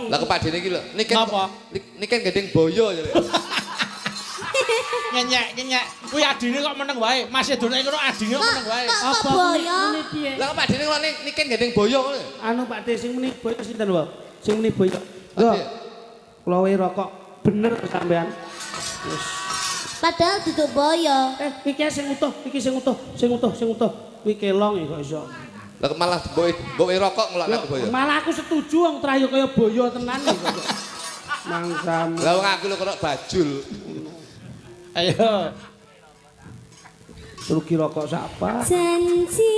Lah, kok Pakdene iki lho. Niken. Napa? Niken gendeng boyo jare. Ngenyek, ngenyek. Kuwi adine kok meneng wae. Mas Edone ngono adine kok meneng wae. Kok Apa boyo? Muni piye? Lah, kok Pakdene kok niken gendeng boyo ngono. Anu, Pak De, sing muni boyo sinten, Wak? Sing muni boyo. Lho, Pakde. Kula wae rokok bener sampean. Wis. Padahal duduk boyo. Eh, iki sing utuh, iki sing utuh, sing utuh, sing utuh. Kuwi kelong iki kok iso. Lah, kok malah mboke mboke rokok ngelak aku boyo. Malah aku setuju, wong terakhir kaya boyo tenan iki kok. Mangsamu. Lah, wong aku lho kok bajul. Ayo. Rugi rokok sapa? Janji.